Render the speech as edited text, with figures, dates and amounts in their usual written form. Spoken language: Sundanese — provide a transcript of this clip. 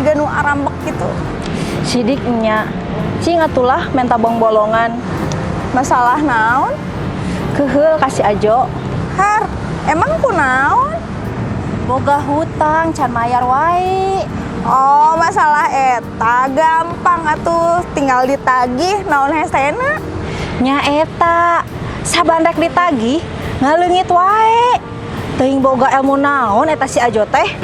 Jiga nu arambek gitu. Sidik nya. Cing atulah menta bongbolongan. Masalah naon? Keheul ka si Ajo. Har, emang kunaon? Boga hutang can mayar wae. Oh, masalah eta gampang atuh, tinggal ditagih, naon hesena. Nya eta, saban rek ditagih ngaleungit wae. Teuing boga ilmu naon eta si Ajo teh.